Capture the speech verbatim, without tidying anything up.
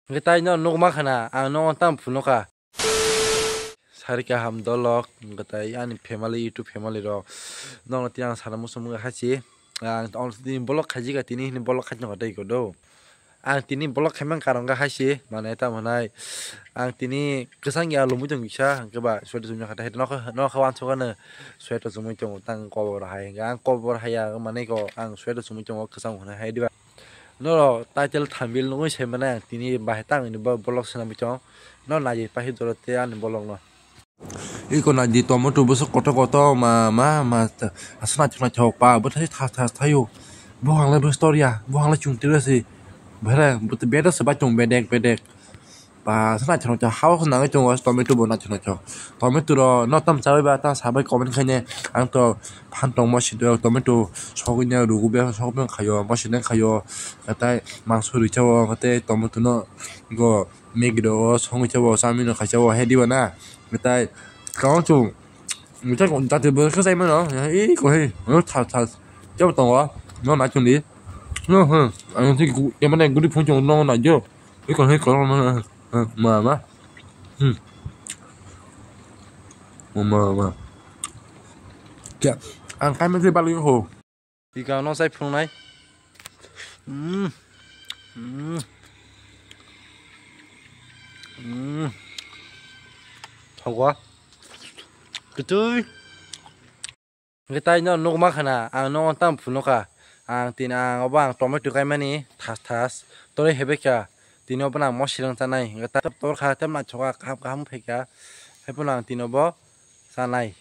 Hwnkhe tai no nukma khana, ang no tam phunukha. Sari kaham dolok, hwnkhe tai ani family, YouTube family rok. Nono tini ang sana muchung mungkha hai se. Ang tini vlog khaijika, tini hini vlog khaijak tei kodo. Ang tini vlog khaimang karang kha hai se, mane tamo nai. Ang tini kwchang ya lomwi tong kisa, hwnkhe ba sweater chumya kha, nokha, nokha wansukha no sweater chumwi tongo, tang kobor hai. Ang kobor hai ya, mane ko ang sweater chumwi tongo, kwchang hwnwi hai diba. Norok title thumbnail nugwi sai mano ang tini bahai tang ini bo-, vlog swnamwi tong. No naiwi pahi doro tei ani vlog no. Iko naidi tomato bwswk kotor kotor ma, ma, ma, aswk naithok naithok pa, bwthai thas thas thaio. Buhangle bwstor ya, buhangle chwng twi rw se. Bwthai, bwthai bedek se bai tong bedek bedek. Ba, se naithok naithok, hao se nangwi tongo, tomato bo naithok naithok. Tomato rok no tam chawi ba, ta sabai comment khaine, ang to phan tong mosi do, tomato sogwi no rugo be, sogwi no khaio, mosi no khaio, tei mangso rwi chao, tei tomato no go Maggie rok o sogwi chao, chami no khai chao, he diba na, tei kwbangma chwng, jati bo khe chai mano, e ko he, tha, tha, chao tongo, no nai chwng di, no, he, ang tei gu-, emani guri phone chwng no nai jo. Iko he kolom ma, ma, ma. Hmm. Ma, ma, ma. Kya, ang kai ma se balwi ho. Ika no sai phungnai. Hmm. Hmm. Hmm. Thokwa. Kwtwi. Hwnkhe tai no nukma khana, ang no tam phunukha. Ang tini ang obo ang tomato kaimani thas thas torwi hebai kha. Tini obo ang mosi rang chanai. Hwnkhe ta tor kha, tei naithok kha, kaham kaham phaikha. Haiphano ang tini obo chanai.